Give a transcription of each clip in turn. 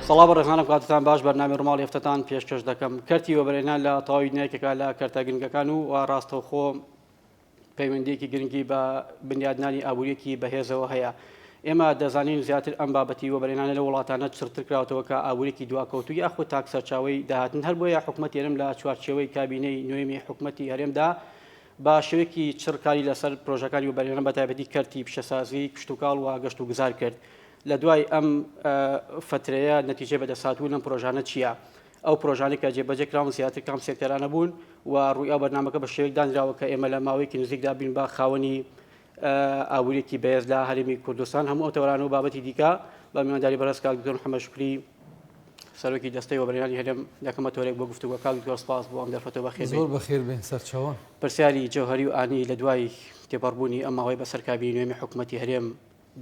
سڵاو بەڕێزانم کاتتان باش بەرنامەی ڕووماڵی هەفتەتان پێشکەش دەکەم کەرتی وەبەرهێنان لە تەواوی دنیا یەکێکە لە کەرتە گرنگەکان و ڕاستەوخۆ پەیوەندیەکی گرنگی بە بنیادنانی ئابووریەکی بەهێزەوە هەیە. ئێمە دەزانین زیاتر ئەم بابەتی وەبەرهێنانە لە وڵاتانە چڕتر کراوەتەوە کە ئابووریەکی دواکەوتوو یاخود تاک سەرچاوەی داهاتن هەر بۆیە حکومەتی هەرێم لە چوارچێوەی کابینەی نوێمی حکومەتی هەرێمدا بە شێوەیەکی چڕ کاری لەسەر پرۆژەکانی وەبەرهێنان بە تایبەتی کەرتی پیشەسازی، کشتوکاڵ و گەشت و گوزار کرد. لە دوای ئەم فەترەیە نەتیجەی بەدەستهاتوو لەم پرۆژانە چییە؟ ئەو پرۆژانەی کە جێبەجێ کراون زیاتر کام سێکتەرانە بوون و ڕووی ئەو بەرنامەکە بە شێوەیەک دانراوە کە ئێمە لە ماوەیەکی نزیکدا بین بە خاوەنی ئابووریەکی بەهێز لە هەرێمی کوردستان هەموو ئەو تەوەرانە و بابەتی دیکە بە میوانداری بەڕێز کاک دکتۆر محەممەد شوکری سەرۆکی دەستەی وەبەرهێنانی هەرێم دەکەمە تۆرێک بۆ گفتوگۆ کاک دکتۆر سپاس بۆ ئەم دەرفەتە بەخێر زۆر بەخێر بێن سەرچاوە پرسیاری جەوهەری و ئانی لە دوای تێپەڕبوونی ئەم ماوەی بەسەر کابینەی نوێمی حکوومەتی هەرێم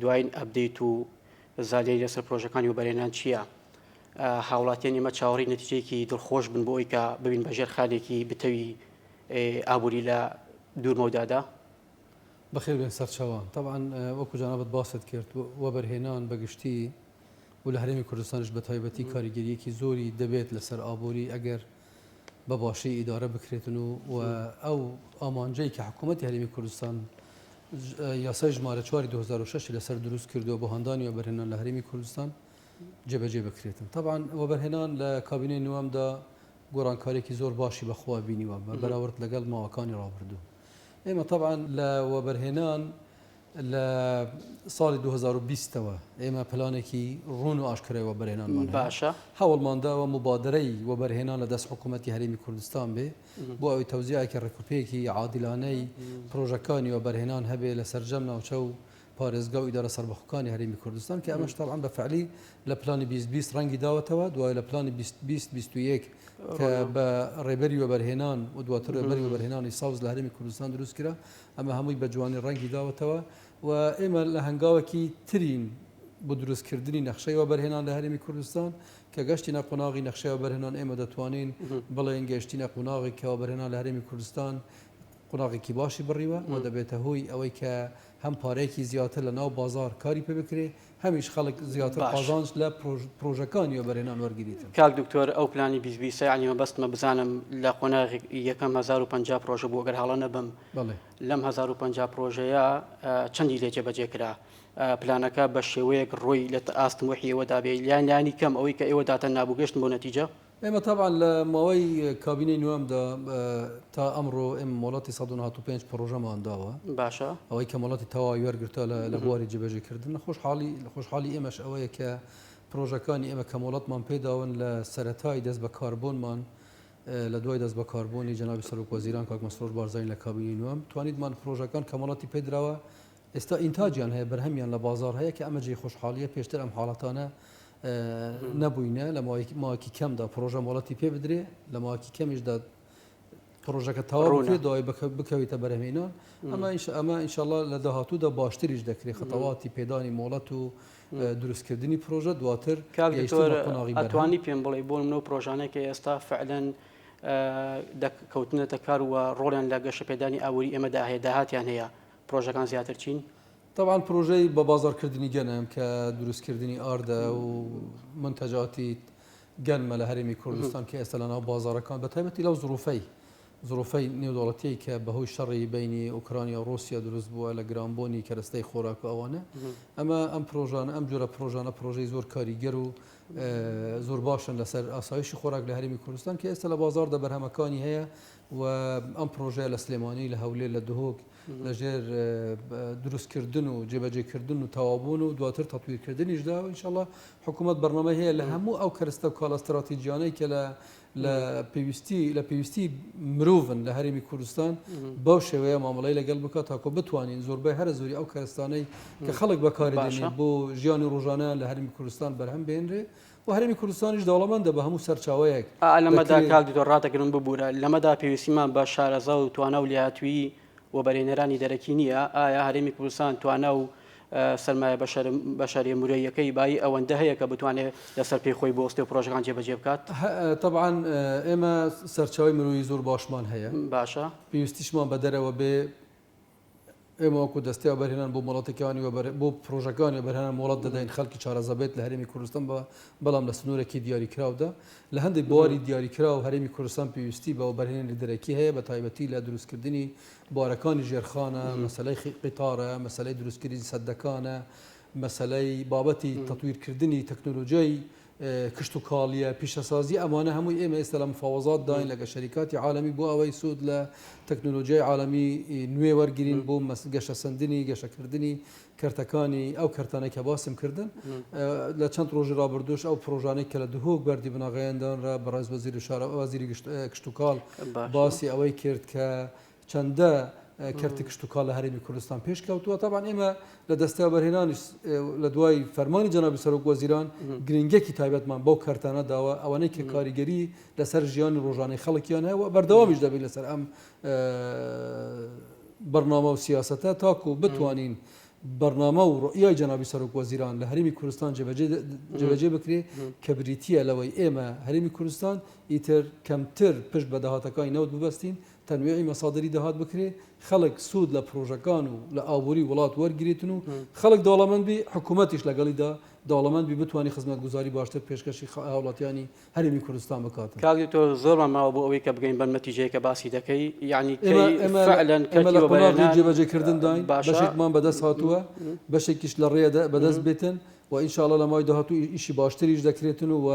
دوایین update و زانیاری لەسەر پرۆژەکانی وەبەرهێنان چییە؟ هاوڵاتیان ئێمە چاوەڕێی نەتیجەیەکی دڵخۆش بن بۆ ئەوی کە ببین بە ژێرخانێکی بتەوی ئابووری لە دوور مەودادا؟ بەخێر بێن سەرچاوان. تەبعەن وەکو جەنابت باست کرد وەبەرهێنان بە گشتی و لە هەرێمی کوردستانیش بە تایبەتی کاریگەرییەکی زۆری دەبێت لەسەر ئابووری ئەگەر بە باشی ئیدارە بکرێتن و و ئەو ئامانجەی کە حکوومەتی هەرێمی کوردستان یاسای ژمارە چواری 2006 لەسەر دروست کردووە بۆ هاندانی وەبەرهێنان لە هەرێمی کوردستان جێبەجێ بکرێتن. تەبعەن وەبەرهێنان لە کابینەی نوەمدا گۆڕانکارییەکی زۆر باشی بەخۆوە بینیوە بە بەراورد لەگەڵ ماوەکانی ڕابردوو. ئێمە تەبعەن لە وەبەرهێنان لە ساڵی 2020 ەوە ئێمە پلانێکی ڕوون و ئاشکرای وەبەرهێنانمان هەیە. باشە. هەوڵمان داوە موبادەرەی وەبەرهێنان لە دەست حکوومەتی هەرێمی کوردستان بێ بۆ ئەوەی تەوزیعێکی ڕێکوپێکی عادیلانەی پرۆژەکانی وەبەرهێنان هەبێ لە سەرجەم ناوچە و پارێزگا و ئیدارە سەربەخۆکانی هەرێمی کوردستان کە ئەمەش تەبعەن بە فعلی لە پلانی 2020 ڕەنگی داوەتەوە دوای لە پلانی 2020 21 کە بە ڕێبەری وەبەرهێنان و دواتر ڕێبەری وەبەرهێنانی سەوز لە هەرێمی کوردستان دروست کرا ئەمە هەمووی بە جوانی ڕەنگی داوەتەوە و ئێمە لە هەنگاوێکی ترین بۆ دروستکردنی نەخشەی وەبەرهێنان لە هەرێمی کوردستان کە گەشتینە قۆناغی نەخشەی وەبەرهێنان ئێمە دەتوانین بڵێین گەشتینە قۆناغی کە وەبەرهێنان لە هەرێمی کوردستان قۆناغێکی باشی بڕیوە و دەبێتە هۆی ئەوەی کە هەم پارەیەکی زیاتر لە ناو بازاڕ کاری پێ بکرێ هەمیش خەڵک زیاتر قازانج لە پرۆژەکانی وەبەرهێنان وەرگریتن. کاک دکتۆر ئەو پلانی 20 بیستە یانی مەبەستمە بزانم لە قۆناغی یەکەم 1050 پرۆژە بوو گەر هەڵە نەبم بەڵێ. لەم 1050 پرۆژەیە چەندی لێ جێبەجێ کرا؟ پلانەکە بە شێوەیەک ڕۆی لە ئاست تموحی ئێوەدا بێ یان لانی کەم ئەوەی کە ئێوە داتان نابوو گەشتن بۆ نەتیجە؟ ئێمە تەبعەن لە ماوەی کابینەی نوێمدا تا ئەمڕۆ ئێمە مۆڵەتی 195 پڕۆژەمان داوە. باشە. ئەوەی کە مۆڵەتی تەواوی وەرگرتووە لە بواری جێبەجێکردن. خۆشحاڵی خۆشحاڵی ئێمەش ئەوەیە کە پڕۆژەکانی ئێمە کە مۆڵەتمان پێداون لە سەرەتای دەست بەکاربوونمان لە دوای دەست بەکاربوونی جەنابی سەرۆک وەزیران کاک مەسرور بارزانی لە کابینەی نوێم توانیتمان پڕۆژەکان کە مۆڵەتی پێدراوە ئێستا ئینتاجیان هەیە، بەرهەمیان لە بازاڕ هەیە کە ئەمە جێی خۆشحاڵییە، پێشتر ئەم حاڵەتانە نەبووینە، لە ماوەیەکی کەمدا پڕۆژە مۆڵەتی پێ بدرێ، لە ماوەیەکی کەمیشدا پڕۆژەکە تەواو بکرێت، دوای بکەویتە بەرهەمهێنان. ئەمە ئەمە ئینشاڵڵا لە داهاتوودا باشتریش دەکرێت، خەتەواتی پێدانی مۆڵەت و دروستکردنی پڕۆژە دواتر کاک دکتۆر ئەتوانی پێم بڵێی بۆ نمونە ئەو پڕۆژانەی کە ئێستا فعلەن کەوتنەتە کار و ڕۆڵیان لە گەشەپێدانی ئابووری ئێمەدا هەیە، داهاتیان هەیە، پرۆژەکان زیاتر چین؟ تەبعەن پرۆژەی بە بازاڕکردنی گەنم کە دروستکردنی ئاردە و منتەجاتی گەنمە لە هەرێمی کوردستان کە ئێستا لەناو بازاڕەکان بە تایبەتی لەو زروفەی زروفەی نێودەوڵەتیی کە بەهۆی شەڕی بینی ئۆکرانیا و ڕووسیا دروست بووە لە گرانبوونی کەرەستەی خۆراک و ئەوانە ئەمە ئەم پرۆژانە ئەم جۆرە پرۆژانە پرۆژەی زۆر کاریگەر و زۆر باشن لەسەر ئاسایشی خۆراک لە هەرێمی کوردستان کە ئێستا لە بازاڕدا بەرهەمەکانی هەیە و ئەم پرۆژەیە لە سلێمانی لە هەولێر لە دهۆک لەژێر دروستکردن و جێبەجێکردن و تەواوبوون و دواتر تەتویرکردنیشدا ئینشاڵڵا حکوومەت بەرنامەی هەیە لە هەموو ئەو کەرستە و کاڵا ستراتیجیانەی کە لە لە پێویستی لە پێویستی مرۆڤن لە هەرێمی کوردستان بەو شێوەیە مامەڵەی لەگەڵ بکات تاکۆ بتوانین زۆربەی هەرە زۆری ئەو کەرستانەی کە خەڵک بەکاری دێنێت بۆ ژیانی ڕۆژانەیان لە هەرێمی کوردستان بەرهەم بهێنرێ و هەرێمی کوردستانیش دەوڵەمەندە بە هەموو سەرچاوەیەک. ئا لەمەدا کاک دکتۆر ڕاتەگرم ببورە، لەمەدا پێویستیمان بە شارەزا و توانا و لێهاتوویی وەبەرهێنەرانی دەرەکی نییە؟ ئایا هەرێمی کوردستان توانا و سەرمایە بەشەریە مرۆییەکەی بایی ئەوەندە هەیە کە بتوانێت لەسەر پێی خۆی بوەستێ و پرۆژەکان جێبەجێ بکات؟ تەبعەن ئێمە سەرچاوەی مرۆیی زۆر باشمان هەیە. باشە. پێویستیشمان بە دەرەوە بێ. ئێمە وەکو دەستەی وەبەرهێنان بۆ مۆڵەتەکانی وەبەر بۆ پرۆژەکانی وەبەرهێنان مۆڵەت دەدەین خەڵکی شارەزا بێت لە هەرێمی کوردستان بە بەڵام لە سنوورێکی دیاریکراودا لە هەندێک بواری دیاریکراو هەرێمی کوردستان پێویستی بە وەبەرهێنانی دەرەکی هەیە بە تایبەتی لە دروستکردنی بوارەکانی ژێرخانە مەسەلەی قیتارە مەسەلەی دروستکردنی سەدەکانە مەسەلەی بابەتی تەتویرکردنی تەکنۆلۆژیای کشتوکاڵیە، پیشەسازی ئەمانە هەمووی ئێمە ئێستا لە مفاوەزات داین لەگە شەریکاتی عالەمی بۆ ئەوەی سوود لە تەکنۆلۆژیای عالەمی نوێ وەرگرین بۆ گەشەسەندنی گەشەکردنی کەرتەکانی ئەو کەرتانەی کە باسم کردن لە چەند ڕۆژی ڕابردووش ئەو پرۆژانەی کە لە دهۆک بەردی بناغەیان دانرا بەڕێز وەزیری شارە وەزیری کشتوکاڵ باسی ئەوەی کرد کە چەندە کەرتی کشتوکاڵ لە هەرێمی کوردستان پێشکەوتووە، تەبعەن ئێمە لە دەستەی وەبەرهێنانیش لە دوای فەرمانی جەنابی سەرۆک وەزیران گرنگیەکی تایبەتمان بەو کەرتانە داوە ئەوانەی کە کاریگەری لەسەر ژیانی ڕۆژانەی خەڵکیان هەیە و بەردەوامیش دەبین لەسەر ئەم بەرنامە و سیاسەتە تاکو بتوانین بەرنامە و ڕوئیای جەنابی سەرۆک وەزیران لە هەرێمی کوردستان جێبەجێ بکرێ کە بریتییە لەوەی ئێمە هەرێمی کوردستان ئیتر کەمتر پشت بە داهاتەکانی نەوت ببەستین تەنویعی مەسادری داهات بکرێ، خەڵک سوود لە پرۆژەکان و لە ئابووری وڵات وەرگریتن و خەڵک دەوڵەمەند بی، حکوومەتیش لەگەڵیدا دەوڵەمەند بی بتوانی خزمەتگوزاری باشتر پێشکەشی هاوڵاتیانی هەرێمی کوردستان بکاتن. کاک دکتۆر زۆرمان ماوە بۆ ئەوەی کە بگەین بەم نەتیجەیە کە باسی دەکەی، یەعنی کەی فعلەن ئێمە لە قۆناغی جێبەجێکردنداین، بەشێکمان بەدەست هاتووە، بەشێکیش لە ڕێیە بەدەست بێتن و ان شاء اللە لە ماوەی داهاتوو ئیشی باشتریش دەکرێتن و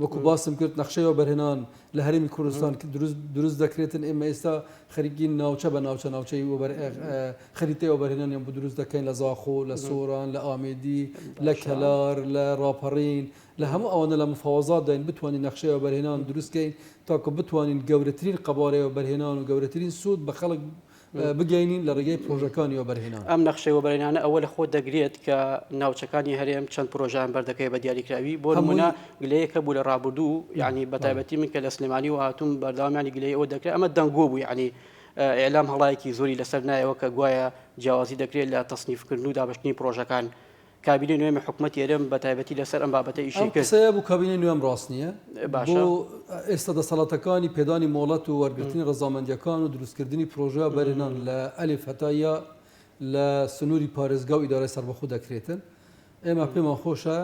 وەکو باسم کرد نەخشەی وەبەرهێنان لە هەرێمی کوردستان دروست دروست دەکرێتن ئێمە ئێستا خەریکین ناوچە بە ناوچە ناوچەی وەبەر خەریتەی وەبەرهێنانیان بۆ دروست دەکەین لە زاخۆ لە سۆران لە ئامێدی لە کەلار لە ڕاپەڕین لە هەموو ئەوانە لە مفاوەزات داین بتوانین نەخشەی وەبەرهێنان دروست کەین تاکو بتوانین گەورەترین قەبارەی وەبەرهێنان و گەورەترین سوود بە خەڵک بگەینین لە ڕێگەی پرۆژەکانی وەبەرهێنان. ئەم نەخشەی وەبەرهێنانە ئەوە لە خۆ دەگرێت کە ناوچەکانی هەرێم چەند پرۆژەیان بەردەکەوێت بە دیاریکراوی، بۆ نموونە گلەیەک هەبوو لە ڕابردوو یانی بە تایبەتی من کە لە سلێمانیەوە هاتووم بەردەوام یانی گلەیی ئەوە دەکرێت ئەمە دەنگۆ بوو یانی ئیعلام هەڵایەکی زۆری لەسەر نایەوە کە گوایە جیاوازی دەکرێت لە تەسنیفکردن و دابەشکردنی پرۆژەکان کابینەی نوێمی حکومەتی هەرێم بە تایبەتی لەسەر ئەم بابەتە ئیشی ئەم کرد. قسەیە بۆ کابینەی نوێم ڕاست نییە. باشە. بۆ ئێستا دەسەڵاتەکانی پێدانی مۆڵەت و وەرگرتنی ڕەزامەندییەکان و دروستکردنی پرۆژە بەرهێنان لە ئەلف هەتا یا لە سنووری پارێزگا و ئیدارەی سەربەخۆ دەکرێتن. ئێمە پێمان خۆشە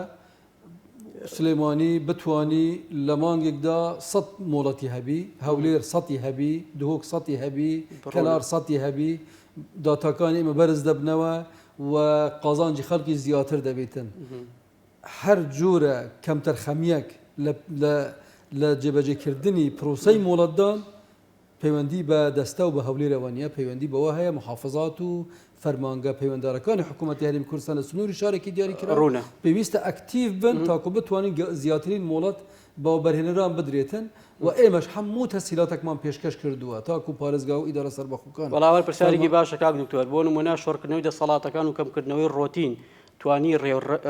سلێمانی بتوانی لە مانگێکدا سەت مۆڵەتی هەبی، هەولێر سەتی هەبی، دهۆک سەتی هەبی، کەلار سەتی هەبی، داتاکانی ئێمە بەرز دەبنەوە و قازانجی خەڵکیش زیاتر دەبیتن. هەر جۆرە کەمتەرخەمییەک لە جێبەجێکردنی پرۆسەی مۆڵەتدان پەیوەندی بە دەستە و بە هەولێرەوە نییە، پەیوەندی بەوە هەیە موحافزات و فەرمانگە پەیوەندارەکانی حکوومەتی هەرێمی کوردستان لە سنووری شارێکی دیاریکراو ڕوونە. پێویستە ئەکتیڤ بن تاکو بتوانین زیاترین مۆڵەت بە وەبەرهێنەران بدرێتن و ئێمەش هەموو تەسهیلاتەکمان پێشکەش کردووە تاکو پارێزگا و ئیدارە سەربەخۆکان وەڵا وەر پرسیارێکی فەرما باشە کاک دکتۆر، بۆ نموونە شۆڕکردنەوەی دەسەڵاتەکان و کەمکردنەوەی ڕۆتین توانی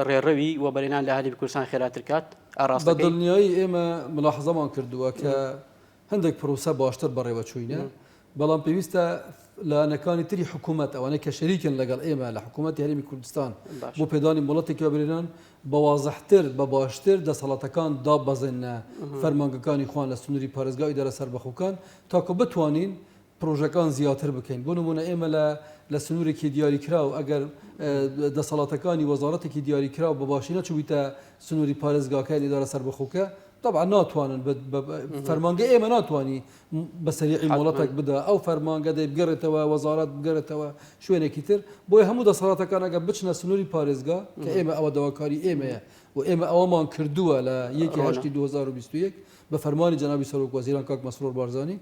ڕێڕەوی وەبەرهێنان لە هەرێمی کوردستان خێراتر کات؟ بە ئاڕاستەکەی؟ دڵنیایی ئێمە ملاحەزەمان کردووە کە هەندێک پرۆسە باشتر بەڕێوەچووینە، بەڵام پێویستە لایەنەکانی تری حکوومەت، ئەوانەی کە شەریکن لەگەڵ ئێمە لە حکوومەتی هەرێمی کوردستان بۆ پێدانی مۆڵەتێکی وەبەرهێنان، بە وازحتر، بە باشتر دەسەڵاتەکان داببەزێننە فەرمانگەکانی خۆیان لە سنووری پارێزگا و ئیدارە سەربەخۆکان تاکو بتوانین پرۆژەکان زیاتر بکەین. بۆ نموونە ئێمە لە لە سنوورێکی دیاریکراو ئەگەر دەسەڵاتەکانی وەزارەتێکی دیاریکراو بە باشی نەچووبیتە سنووری پارێزگاکە یان ئیدارە سەربەخۆکە، تەبعەن ناتوانن بە فەرمانگە ئێمە ناتوانی بە سەریعی مۆڵەتێک بدا ئەو فەرمانگە دەی بگەڕێتەوە وەزارەت بگەڕێتەوە شوێنێکی تر بۆیە هەموو دەسەڵاتەکان ئەگەر بچنە سنووری پارێزگا کە ئێمە ئەوە داواکاری ئێمەیە و ئێمە ئەوەمان کردووە لە یەکی هەشتی 2021 بە فەرمانی جەنابی سەرۆک وەزیران کاک مەسرور بارزانی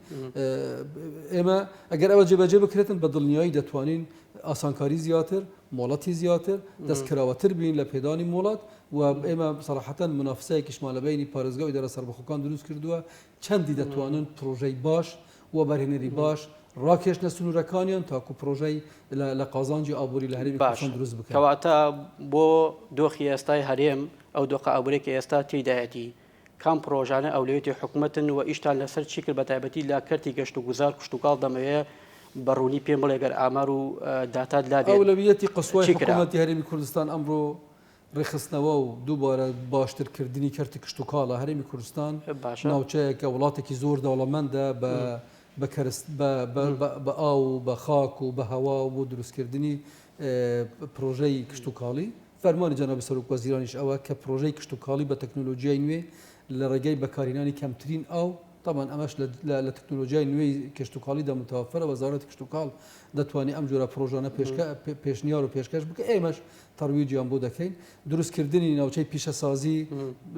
ئێمە ئەگەر ئەوە جێبەجێ بکرێتن بە دڵنیایی دەتوانین ئاسانکاری زیاتر مۆڵەتی زیاتر دەستکراوەتر بین لە پێدانی مۆڵەت و ئێمە سەراحەتەن مونافسەیەکیشمان لە بەینی پارێزگا و ئیدارە سەربەخۆکان دروست کردووە چەندی دەتوانن پرۆژەی باش و وەبەرهێنەری باش ڕاکێشنە سنوورەکانیان تاکو پرۆژەی لە قازانجی ئابووری لە هەرێمی باشە کوردستان دروست بکەن. کەواتە بۆ دۆخی ئێستای هەرێم ئەو دۆخە ئابووریە کە ئێستا تێیدایەتی کام پرۆژانە ئەولەویەتی حکومەتن و ئیشتان لەسەر چی کرد بەتایبەتی لە کەرتی گەشت و گوزار کشتوکاڵ دەمەوێ بە ڕوونی پێم بڵێ گەر ئامار و داتات لابێت ئەولەویەتی قسوای چی کرا؟ حکومەتی هەرێمی کوردستان ئەمڕۆ ڕێکخستنەوە و دووبارە باشترکردنی کەرتی کشتوکاڵە، هەرێمی کوردستان باشە. ناوچەیەکە وڵاتێکی زۆر دەوڵەمەندە بە بە کەرست بە بە ئاو و بە خاک و بە هەوا و بۆ دروستکردنی پرۆژەی کشتوکاڵی. فەرمانی جەنابی سەرۆک وەزیرانیش ئەوە کە پرۆژەی کشتوکاڵی بە تەکنۆلۆژیای نوێ لە ڕێگەی بەکارهێنانی کەمترین ئاو، تەبعەن ئەمەش لە تەکنۆلۆژیای نوێی کشتوکاڵیدا متوفرە، وەزارەتی کشتوکاڵ دەتوانێت ئەم جۆرە پرۆژانە پێشنیار و پێشکەش بکە، ئێمەش تەرویجیان بۆ دەکەین. دروستکردنی ناوچەی پیشەسازی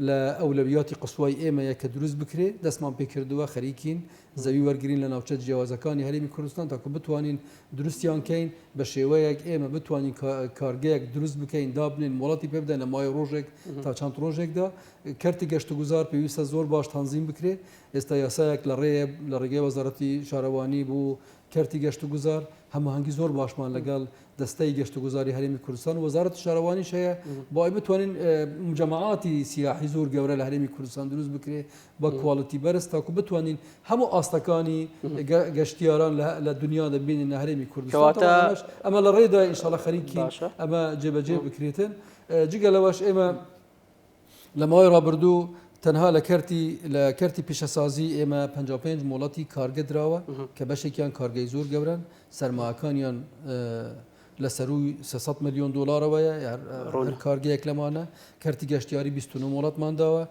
لە ئەولەویاتی قسوای ئێمەیە کە دروست بکرێ، دەستمان پێکردووە، خەریکین زەوی وەرگرین لە ناوچە جیاوازەکانی هەرێمی کوردستان تاکو بتوانین دروستیان کەین بە شێوەیەک ئێمە بتوانین کارگەیەک دروست بکەین دابنێن مۆڵەتی پێ بدەن لە ماوەی ڕۆژێک تا چەند ڕۆژێکدا. کەرتی گەشتوگوزار پێویستە زۆر باش تەنزیم بکرێ، ئێستا یاسایەک لە ڕێیە لە ڕێگەی وەزارەتی شارەوانی بۆ کەرتی گەشتوگوزار، هەماهەنگی زۆر باشمان لەگەڵ دەستەی گەشتوگوزاری هەرێمی کوردستان و وەزارەتی شارەوانیش هەیە بۆ ئەوەی بتوانین مجەمەعاتی سیاحی زۆر گەورە لە هەرێمی کوردستان دروست بکرێ بە quality بەرز تاکو بتوانین هەموو ئاستەکانی گەشتیاران لە دنیا دەبینین لە هەرێمی کوردستان. ئەمە لە ڕێدا ئینشاڵڵا خەریکی ئەمە جێبەجێ بکرێتن. جگە لەوەش ئێمە لە ماوەی ڕابردوو تەنها لە کەرتی لە کەرتی پیشەسازی ئێمە 55 مۆڵەتی کارگە دراوە کە بەشێکیان کارگەی زۆر گەورەن سەرماکانیان لە سەروی 300 میلیۆن دلارەوەیە هەر کارگەیەک لەمانە. کەرتی گەشتیاری 29 مۆڵەتمان داوە.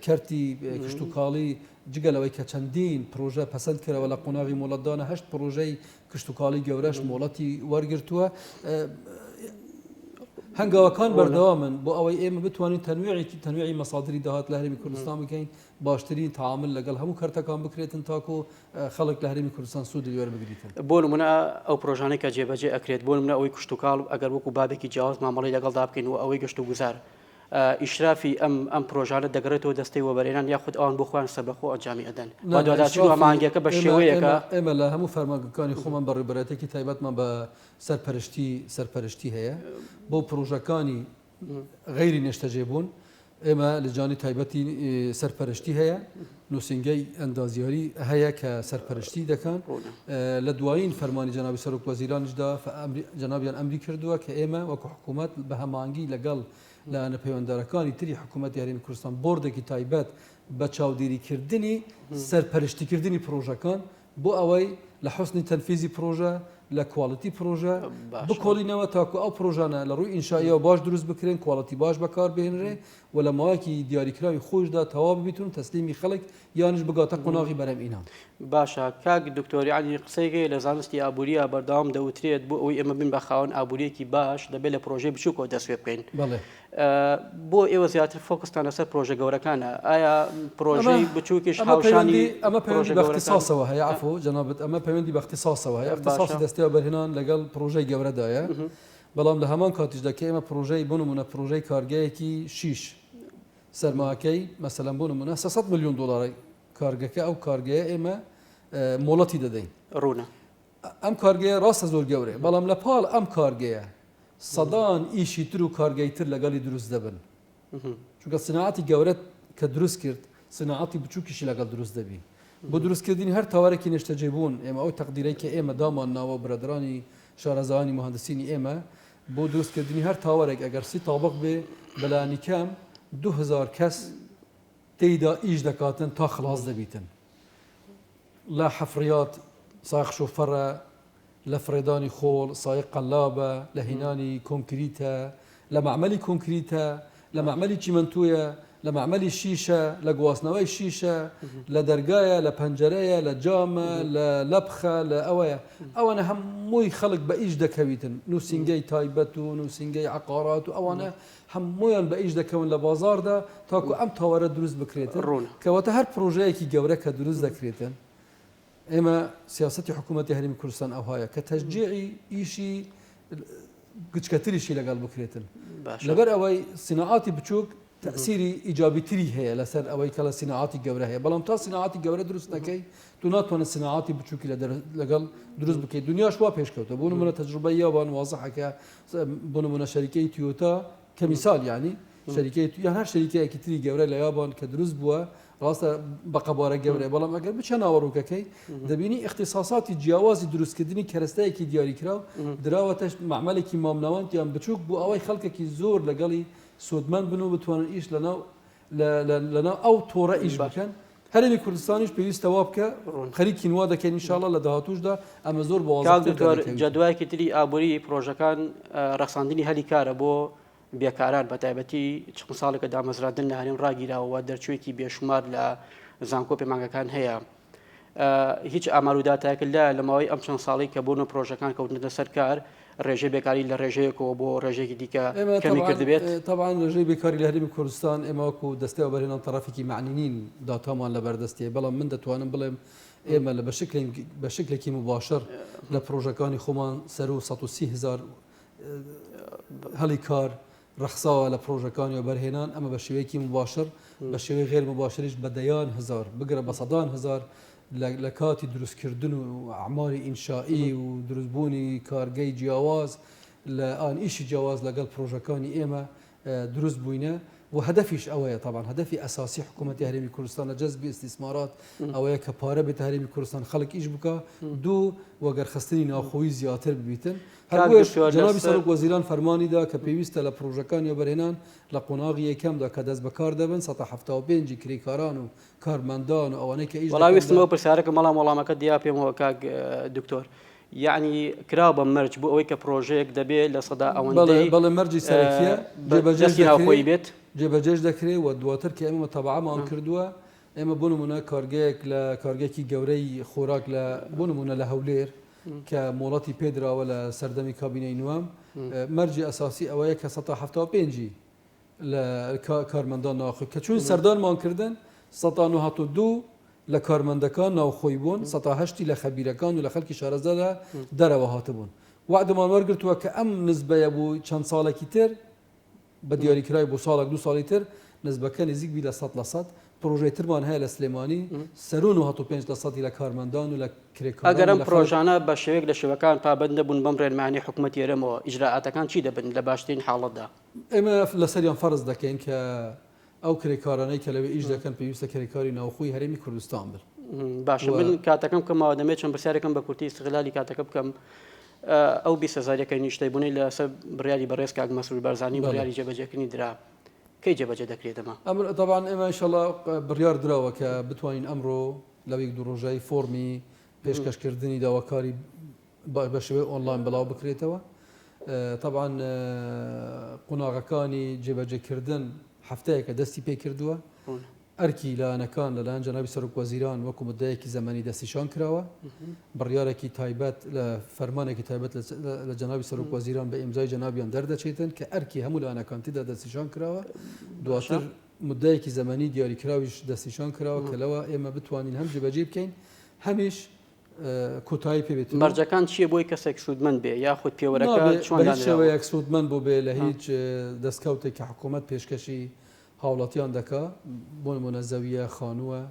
کەرتی کشتتوکاڵی جگە لەوەی کە چەندین پرۆژە پەسەند کراوە لە قۆناغی مۆڵەتدانە، هەشت پرۆژەی کشتوکاڵی گەورەش مۆڵەتی وەرگرتووە. هەنگاوەکان بەردەوامن بۆ ئەوەی ئێمە بتوانین تەنویعێکی تەنویعی مەسادری داهات لە هەرێمی کوردستان بکەین، باشترین تعامل لەگەڵ هەموو کەرتەکان بکرێتن تاکو خەڵک لە هەرێمی کوردستان سوودی وەربگریتن. بۆ نمونە ئەو پرۆژانەی کە جێبەجێ ئەکرێت، بۆ نمونە ئەوەی کشتوکاڵ ئەگەر وەکو بابێکی جیاواز مامەڵەی لەگەڵدا بکەین و ئەوەی گەشتوگوزار، ئیشرافی ئەم ئەم پرۆژانە دەگەڕێتەوە دەستەی وەبەرهێنان یاخود ئەوان بۆ خۆیان سەربەخۆ ئەنجامی ئەدەن؟ بەدواداچوون و هەماهەنگیەکە بە شێوەیەکە. ئێمە لە هەموو فەرمانگەکانی خۆمان بەڕێوبەرایەتیەکی تایبەتمان بە سەرپەرشتی سەرپەرشتی هەیە بۆ پرۆژەکانی غەیری نێشتەجێبوون. ئێمە لجانی تایبەتی سەرپەرشتی هەیە، نووسینگەی ئەندازیاری هەیە کە سەرپەرشتی دەکەن. لە دوایین فەرمانی جەنابی سەرۆک وەزیرانیشدا جەنابیان ئەمری کردووە کە ئێمە وەکو حکوومەت بە هەماهەنگی لەگەڵ لایەنە پەیوەنددارەکانی تری حکوومەتی هەرێمی کوردستان بۆردێکی تایبەت بە چاودێریکردنی سەرپەرشتیکردنی پرۆژەکان بۆ ئەوەی لە حوسنی تەنفیزی پرۆژە، لە quality پرۆژە بکۆڵینەوە تاکو ئەو پرۆژانە لە ڕووی ئینشائیەوە باش دروست بکرێن، quality باش بەکار بهێنرێ و لە ماوەیەکی دیاریکراوی خۆیشدا تەواو ببیتن و تەسلیمی خەڵک یانیش بگاتە قۆناغی بەرهەمهێنان. باشە کاک دکتۆر یەعنی قسەیەک هەیە لە زانستی ئابوورییا بەردەوام دەوترێت بۆ ئەوەی ئێمە بین بە خاوەن ئابوورییەکی باش دەبێت لە پرۆژەی بچووکەوە دەست پێ بکەین. بەڵێ. بۆ ئێوە زیاتر focus تان لەسەر پرۆژە گەورەکانە ئایا پرۆژەی بچووکیش هاوشانی ئەمە پەیوەندی بە اختصاصەوە هەیە عەفو جەنابت ئەمە پەیوەندی بە اختصاصەوە هەیە اختصاصی دەستەی وەبەرهێنان لەگەڵ پرۆژەی گەورەدایە بەڵام لە هەمان کاتیشدا کە ئێمە پرۆژەی بۆ نمونە پرۆژەی کارگەیەکی شیش سەرماکەی مەسەلەن بۆ نمونە 300 میلیۆن دلار کارگەکە ئەو کارگەیە ئێمە مۆڵەتی دەدەین ڕوونە ئەم کارگەیە ڕاستە زۆر گەورەیە، بەڵام لە پاڵ ئەم کارگەیە سەدان ئیشی تر و کارگەی تر لەگەڵی دروست دەبن. چونکە سناعەتی گەورەت کە دروست کرد، سناعەتی بچووکیشی لەگەڵ دروست دەبی. بۆ دروستکردنی هەر tower ێکی نیشتەجێبوون، ئێمە ئەو تەقدیرەی کە ئێمە دامان ناوە و برادەرانی شارەزایانی موهەندسینی ئێمە بۆ دروستکردنی هەر tower ێک ئەگەر 30 تابق بێ بەلانیکەم 2000 کەس تێیدا ئیش دەکاتن تا خلاص دەبیتن. لە حەفریات سایەق شۆفەرە، لە فڕێدانی خۆڵ سایەق قەلابە، لە هێنانی کۆنکریتە، لە مەعمەلی کۆنکریتە، لە مەعمەلی چیمەنتۆیە، لە مەعمەلی شیشە، لە گواستنەوەی شیشە، لە دەرگایە، لە پەنجەرەیە، لە جامە، لە لەپخە، لە ئەوەیە. ئەوانە هەمووی خەڵک بە ئیش دەکەویتن. نووسینگەی تایبەت و نووسینگەی عەقارات و ئەوانە هەموویان بە ئیش دەکەون لە بازاڕدا تاکو ئەم tower ە دروست بکرێتن. ڕوونە. کەواتە هەر پڕۆژەیەکی گەورە کە دروست دەکرێتن ئێمە سیاسەتی حکوومەتی هەرێمی کوردستان ئەوهایە کە تەشجیعی ئیشی گچکەتریشی لەگەڵ بکرێتن. باشە. لەبەر ئەوەی سیناعاتی بچووک تەئسیری ئیجابی تری هەیە لەسەر ئەوەی کە لە سیناعاتی گەورە هەیە، بەڵام تا سیناعاتی گەورە دروست نەکەی تۆ ناتوانێت سیناعاتی بچووکی لەگەڵ دروست بکەیت. دنیاش وا پێشکەوتە، بۆ نمونە تەجروبەی یابان وازحە کە بۆ نمونە شەریکەی تویۆتا کە میسال یعنی شەریکەی یان هەر شەریکەیەکی تری گەورە لە یابان کە دروست بووە ڕاستە بە قەبارە گەورەیە بەڵام ئەگەر بچە ناوەڕۆکەکەی دەبینی اختصاصاتی جیاوازی دروستکردنی کەرەستەیەکی دیاریکراو دراوەتە مەعمەلێکی مامناوەند یان بچووک بۆ ئەوەی خەڵکێکی زۆر لەگەڵی سوودمەند بن و بتوانن ئیش لەناو لەناو ئەو تۆڕە ئیش بکەن. هەرێمی کوردستانیش پێویستە وا بکە، خەریکین وا دەکەین ان شاء اللە لە داهاتووشدا ئەمە زۆر بە کاک وازحتر دکتۆر دەردەکەویتن. جەدوایەکی تری ئابووری پرۆژەکان ڕەخساندنی هەلی کارە بۆ بێکاران بەتایبەتی چەند ساڵێکە دامەزراندن لە هەرێم ڕاگیراوە و دەرچوویەکی بێشومار لە زانکۆ پەیمانگەکان هەیە. هیچ ئامار و داتایەکت لایە لە ماوەی ئەم چەند ساڵەی کە بوون و پرۆژەکان کەوتنەتە سەر کار ڕێژەی بێکاری لە ڕێژەیەکەوە بۆ ڕێژەیەکی دیکە ئێمە کەمی تەبعەن کردبێت؟ تەبعەن ڕێژەی بێکاری لە هەرێمی کوردستان ئێمە وەکو دەستەی وەبەرهێنان تەڕەفێکی مەعنی نین داتامان لەبەردەستیە بەڵام من دەتوانم بڵێم ئێمە لە بە شکلێکی مباشر لە پرۆژەکانی خۆمان سەروو 130 هەزار هەلی کار ڕەخساوە لە پڕۆژەکانی وەبەرهێنان، ئەمە بە شێوەیەکی موباشر، بە شێوەی غەیر موباشریش بە دەیان هەزار، بگرە بە سەدان هەزار لە کاتی دروستکردن و ئەعمالی ئینشائی و دروستبوونی کارگەی جیاواز لە ئان ئیشی جیاواز لەگەڵ پڕۆژەکانی ئێمە دروست بووینە و هەدەفیش ئەوەیە تەبعەن هەدەفی ئەساسی حکوومەتی هەرێمی کوردستان لە جەزبی ئیستیسمارات ئەوەیە کە پارە بێتە هەرێمی کوردستان خەڵک ئیش بکا دوو وەگەرخستنی ناوخۆیی زیاتر ببیتن هەر کاک بۆیەش دکتۆر جەنابی لەسەر سەرۆک وەزیران فەرمانی دا کە پێویستە لە پڕۆژەکانی وەبەرهێنان لە قۆناغی یەکەمدا کە دەست بەکار دەبن سەتا 75 ی کرێکاران و کارمەندان و ئەوانەی کە ئیش وەڵا دەکەن ویستم لە ئەو پرسیارە کەم بەڵام وەڵامەکەت دیا پێمەوە کاک دکتۆر یەعنی کراوە بە مەرج بۆ ئەوەی کە پرۆژەیەک دەبێ لە سەدا بەڵێ ئەوەندەی بەڵێ مەرجی سەرەکیە بە جێبەجێش دەستی دەکرێ ناوخۆیی بێت. جێبەجێش دەکرێ و دواتر کە ئێمە متابەعەمان کردووە ئێمە بۆ نموونە کارگەیەک لە کارگەیەکی گەورەی خۆراک لە بۆ نموونە لە هەولێر کە مۆڵەتی پێدراوە لە سەردەمی کابینەی نوام مەرجی ئەساسی ئەوەیە کە 75 ی لە کارمەندان ناوخۆی کە چوین سەردانمان کردن 92 لە کارمەندەکان ناوخۆی بوون 8 لە خەبیرەکان و لە خەڵکی شارەزا لە دەرەوە هاتبوون وعدمان وەرگرتووە کە ئەم نزبەیە بوو چەند ساڵێکی تر بە دیاریکراوی بۆ ساڵێک دوو ساڵی تر نزبەکە نزیک بی لە 100%. پرۆژەی ترمان هەیە لە سلێمانی سەروو 95% لە کارمەندان و لە کرێکاران ئەگەر و ئەم لە خەڵک. پرۆژانە بە شێوەیەک لە شێوەکان پابەند نەبوون بەم ڕێنمایانەی حکومەتی هەرێمەوە، ئیجرائاتەکان چی دەبن لە باشترین حاڵەتدا؟ ئێمە لەسەریان فەرز دەکەین کە ئەو کرێکارانەی کە لەوێ ئیش دەکەن پێویستە کرێکاری ناوخۆی هەرێمی کوردستان بن. باشە و. من کاتەکەم کەم ماوە دەمەوێت چەند پرسیارێکم بە کورتی ئیستغلالی کاتەکە بکەم. ئەو 20 هەزاریە کە نیشتەبوونەی لەسەر بڕیاری بەڕێز کاک مەسرور بارزانی بەڵێ. بڕیاری جێبەجێکردنی درا کەی جێبەجێ دەکرێت ئەمە؟ ئەمر تەبعەن ئێمە ئینشەڵا بڕیار دراوە کە بتوانین ئەمڕۆ لەو یەک دوو ڕۆژەی فۆڕمی پێشکەشکردنی داواکاری بە شێوەی ئۆنلاین بڵاو بکرێتەوە. تەبعەن قۆناغەکانی جێبەجێکردن هەفتەیەکە دەستی پێکردووە. ئەرکی لایەنەکان لەلایەن جەنابی سەرۆک وەزیران وەکو مدەیەکی زەمەنی دەستنیشان کراوە. بڕیارێکی تایبەت لە فەرمانێکی تایبەت لە جەنابی سەرۆک وەزیران بە ئیمزای جەنابیان دەردەچێتن کە ئەرکی هەموو لایەنەکان تێدا دەستنیشان کراوە. دواتر مدەیەکی زەمەنی دیاریکراویش دەستنیشان کراوە کە لەوە ئێمە بتوانین هەم جێبەجێ بکەین هەمیش کۆتایی پێ بێتن و. مەرجەکان چییە بۆی کەسێک سوودمەند بێ یاخود پێوەرەکە نابێ چۆن بە هیچ دانراوە؟ شێوەیەک سوودمەند بووبێ لە هیچ دەستکەوتێک کە حکوومەت پێشکەشی هاوڵاتیان دەکا، بۆ نموونە زەوییە، خانووە،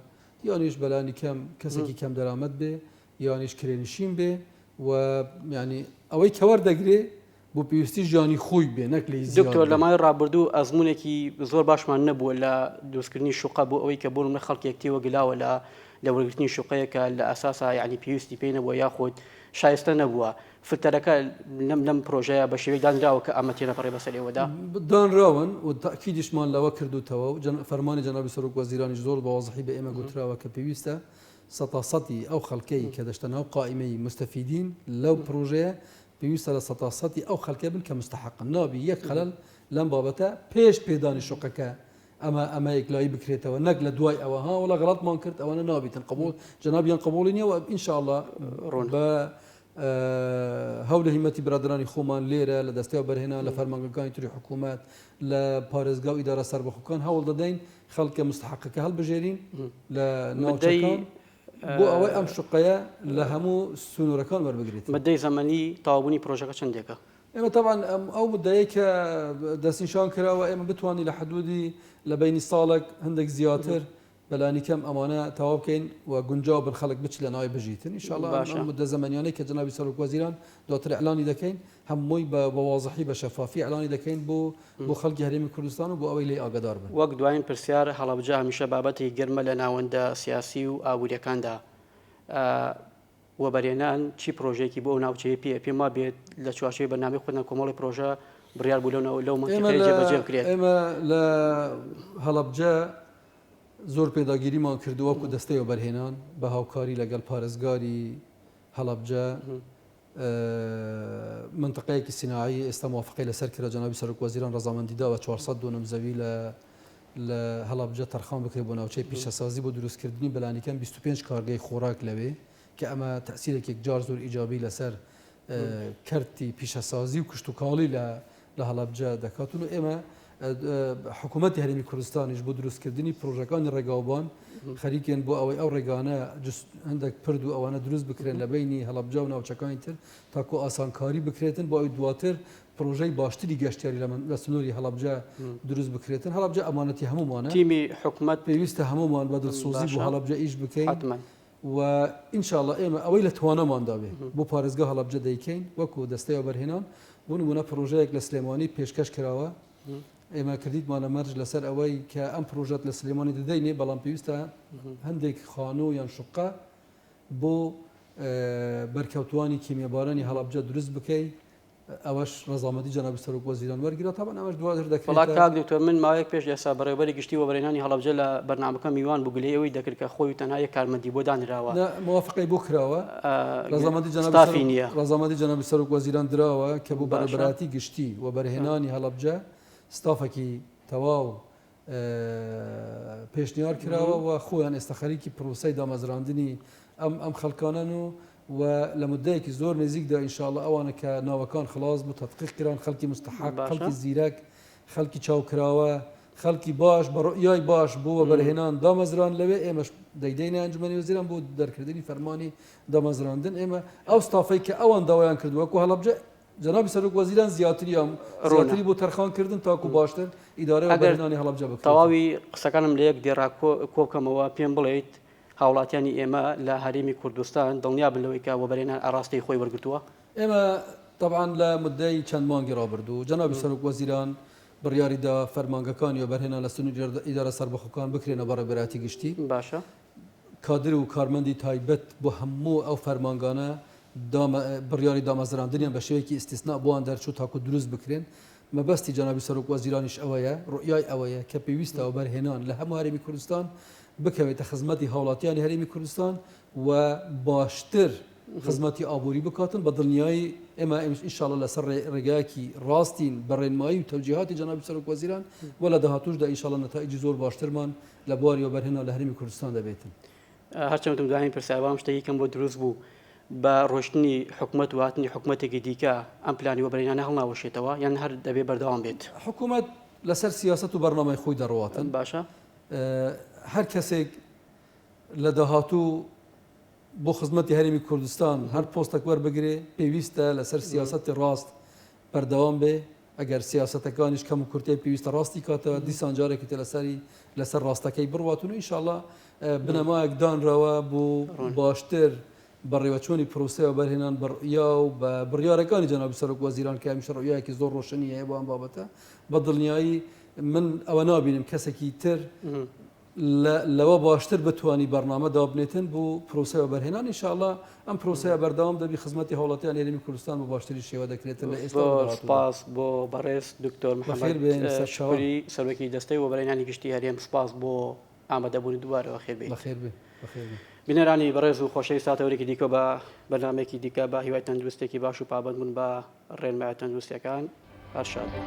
یانیش بەلانی کەم کەسێکی کەم دەرامەت بێ یانیش کرێنشین بێ و یانی ئەوەی کە وەردەگرێ بۆ پێویستی ژیانی خۆی بێ نەک لێی زیاد دکتۆر لە بێ. ماوەی ڕابردوو ئەزموونێکی زۆر باشمان نەبووە لە دروستکردنی شوقە بۆ ئەوەی کە بۆ نمونە خەڵکێک تێوە گلاوە لە لە وەرگرتنی شوقەیەک کە لە ئەساسا یانی پێویستی پێی نەبووە یاخود شایستە نەبووە فلتەرەکە لەم لەم پرۆژەیە بە شێوەیەک دانراوە کە ئەمە تێنەپەڕێ بەسەر ئێوەدا؟ دانراون و تەئکیدیشمان لەوە کردووتەوە و فەرمانی جەنابی سەرۆک وەزیرانیش زۆر بە وازحی بە ئێمە گوتراوە کە پێویستە سەتا سەتی ئەو خەڵکەی کە دەچتە ناو قائیمەی موستەفیدین لەو پرۆژەیە پێویستە لە سەتا سەتی ئەو خەلکە بن کە مستحقن نابی یەک خەلەل لەم بابەتە پێش پێدانی شوقەکە ئەمە ئەمە یەکلایی بکرێتەوە نەک لە دوای ئەوە ها وەڵا غەڵەتمان کرد ئەوەنە نابیتن قبوڵ جەنابیان قبوڵی نییە و ان شاء الله ڕوون. بە هەوڵ هیمەتی برادرانی خۆمان لێرە لە دەستەی وەبەرهێنان لە فەرمانگەکانی تری حکوومەت لە پارێزگا و ئیدارە سەربەخۆکان هەوڵ دەدەین خەڵکە مستحقەکە هەڵبژێرین لە مدەی ناوچەکان بۆ ئەوەی ئەم شوقەیە لە هەموو سنوورەکان وەربگریت. مدەی زەمەنی تەواوبوونی پرۆژەکە چەندێکە؟ ئێمە تەبعەن ئەو مدەیەی کە دەستنیشان کراوە ئێمە بتوانین لە حدودی لە بەینی ساڵێک هەندێک زیاتر بەلانی کەم ئەمانە تەواو بکەین و گونجاو بن خەڵک بچ لە ناوی بژیتن ان شاء اللە باشە. ئەم مدە زەمەنیانەی کە جەنابی سەرۆک وەزیران دواتر ئیعلانی دەکەین هەمووی بە وازحی بە شەفافی ئیعلانی دەکەین بۆ بۆ خەڵکی هەرێمی کوردستان و بۆ ئەوەی لێی ئاگادار بن. وەک دوایین پرسیار، هەڵەبجە هەمیشە بابەتێکی گەرمە لە ناوەندە سیاسی و ئابوورییەکاندا. وەبەرهێنان چی پرۆژەیەکی بۆ ئەو ناوچەیە پێیە؟ پێم وابێت لە چوارچێوەی بەرنامەی خۆتان کۆمەڵی پرۆژە بڕیار بوو لەو ئێمە مەنتیقەیە لە جێبەجێ بکرێت. ئێمە لە هەڵەبجە. زۆر پێداگیریمان کردووە وەکو دەستەی وەبەرهێنان بە هاوکاری لەگەڵ پارێزگاری هەڵەبجە مەنتقەیەکی سیناعی ئێستا موافقەی لەسەر کرا، جەنابی سەرۆک وەزیران ڕەزامەندی داوە 400 دۆنم زەوی لە لە هەڵەبجە تەرخان بکرێت بۆ ناوچەی پیشەسازی بۆ دروستکردنی بەلانیکەم 25 کارگەی خۆراک لەوێ کە ئەمە تەئسیرێکی یەکجار زۆر ئیجابی لەسەر کەرتی پیشەسازی و کشتوکاڵی لە لە هەڵەبجە دەکات و ئێمە حکوومەتی هەرێمی کوردستانیش بۆ دروستکردنی پرۆژەکانی ڕێگاوبان خەریکێن بۆ ئەوەی ئەو ڕێگانە هەندێک پرد و ئەوانە دروست بکرێن لە بینی هەڵەبجە و ناوچەکانی تر تاکو ئاسانکاری بکرێتن بۆ ئەوی دواتر پرۆژەی باشتری گەشتیاری لە سنووری هەڵەبجە دروست بکرێتن. هەڵەبجە ئەمانەتی هەموومانە. تیمی حکومەت پێویستە هەموومان بە دڵسۆزی بۆ هەڵەبجە ئیش بکەین. و ان شاء اللە ئێمە ئەوەی لە تواناماندا بێ بۆ پارێزگا هەڵەبجە دەیکەین وەکو دەستەی وەبەرهێنان بۆ نمونە پرۆژەیەک لە سلێمانی پێشکەش کراوە ئێمە کردیتمانە مەرج لەسەر ئەوەی کە ئەم پرۆژەت لە سلێمانی دەدەینێ بەڵام پێویستە هەندێک خانوو یان شوقە بۆ بەرکەوتوانی کیمیابارانی هەڵەبجە دروست بکەی ئەوەش ڕەزامەندی جەنابی سەرۆک وەزیران وەرگرا، تەبعەن ئەمەش دواتر دەکرێتە. وەڵا کاک دکتۆر من ماوەیەک پێش ئێستا بەڕێوەبەری گشتی وەبەرهێنانی هەڵەبجە لە بەرنامەکە میوان بوو گلەیی ئەوەی دەکرد کە خۆی و تەنها یەک کارمەندی بۆ دانراوە. نا موافقەی بۆ کراوە ڕەزامەندی جەنابی ستافی نییە. ڕەزامەندی جەنابی سەرۆک وەزیران دراوە کە بۆ بەڕێوەبەرایەتی گشتی وەبەرهێنانی هەڵەبجە ستافەکی تەواو پێشنیار کراوە و خۆیان ئێستا خەریکی پرۆسەی دامەزراندنی ئەم ئەم خەڵکانەن و و لە مدەیەکی زۆر نزیکدا ئینشاءاللە ئەوانە کە ناوەکان خلاص بوو تەدقیق کران خەڵکی مستحق خەڵکی زیرەک خەڵکی چاوکراوە خەڵکی باش بە ڕؤیای باش بۆ وەبەرهێنان دامەزران لەوێ ئێمەش دەیدەینە ئەنجومەنی وەزیران بۆ دەرکردنی فەرمانی دامەزراندن ئێمە ئەو ستافەی کە ئەوان داوایان کردووە وەکو هەڵەبجە جەنابی سەرۆک وەزیران زیاتریان زیاتری بۆ تەرخان کردن تاکو باشتر ئیدارەی ئەگەر وەبەرهێنانی هەڵەبجە بکرێت. تەواوی قسەکانم لە یەک دێڕا کۆ بکەمەوە پێم بڵێیت هاوڵاتیانی ئێمە لە هەرێمی کوردستان دڵنیا بن لەوەی کە وەبەرهێنان ئاڕاستەی خۆی وەرگرتووە؟ ئێمە تەبعەن لە موددەی چەند مانگی ڕابردوو جەنابی سەرۆک وەزیران بڕیاری دا فەرمانگەکانی وەبەرهێنان لە سنووری ئیدارە سەربەخۆکان بکرێنە بەڕێوەبەرایەتی گشتی. باشە. کادر و کارمەندی تایبەت بۆ هەموو ئەو فەرمانگانە بڕیاری دامەزراندنیان بە شێوەیەکی ئیستیسنا بۆیان دەرچوو تاکو دروست بکرێن. مەبەستی جەنابی سەرۆک وەزیرانیش ئەوەیە، ڕوئیای ئەوەیە کە پێویستە وەبەرهێنان لە هەموو هەرێمی کوردستان بکەوێتە خزمەتی هاوڵاتیانی هەرێمی کوردستان و باشتر خزمەتی ئابووری بکاتن. بە دڵنیایی ئێمە ئینشاڵڵا لەسەر ڕێگایەکی ڕاستین بە ڕێنمایی و تەوجیهاتی جەنابی سەرۆک وەزیران و لە داهاتووشدا ئینشاڵڵا نەتائیجی زۆر باشترمان لە بواری وەبەرهێنان لە هەرێمی کوردستان دەبێتن. هەرچەند وتم دوایین پرسیار بەڵام شتێکی کەم بۆ دروست بوو، بە ڕۆشتنی حکومەت و هاتنی حکومەتێکی دیکە ئەم پلانی وەبەرهێنانە هەڵناوەشێتەوە یان هەر دەبێ بەردەوام بێت؟ حکومەت لەسەر سیاسەت و بەرنامەی خۆی دەڕواتن. باشە. هەر کەسێک لە داهاتوو بۆ خزمەتی هەرێمی کوردستان هەر پۆستێک وەربگرێ پێویستە لەسەر سیاسەتی ڕاست بەردەوام بێ، ئەگەر سیاسەتەکانیش کەم و کورتەی پێویستە ڕاستی کاتەوە دیسان جارێکی تر لەسەری لەسەر ڕاستەکەی بڕواتون و ئینشاڵڵا بنەمایەک دانراوە بۆ باشتر بەڕێوەچوونی پرۆسەی وەبەرهێنان بە ڕوئیا و بە بڕیارەکانی جەنابی سەرۆک وەزیران کە هەمیشە ڕوئیایەکی زۆر ڕۆشنی هەیە بۆ ئەم بابەتە بە دڵنیایی من ئەوە نابینم کەسێکی تر لەوە باشتر بتوانی بەرنامە دابنێتن بۆ پرۆسەی وەبەرهێنان ان شاء اللە ئەم پرۆسەیە بەردەوام دەبی خزمەتی هاوڵاتیانی هەرێمی کوردستان بە باشترین شێوە دەکرێتن لە ئێستا و زۆر داهاتوودا. سوپاس بۆ بەڕێز دکتۆر بەخێر محەمەد بێن سەرچاوە. شکری سەرۆکی دەستەی وەبەرهێنانی گشتی هەرێم سوپاس بۆ ئامادەبوونت دووبارە بەخێر بێیت. بەخێر بێن بەخێر بێن. بینەرانی بەڕێز و خۆشەویست تا تەوەرێکی دیکە بە بەرنامەیەکی دیکە بە هیوای تەندروستێکی باش و پابەندبوون بە ڕێنمایە تەندروستیەکان هەر شاد بن.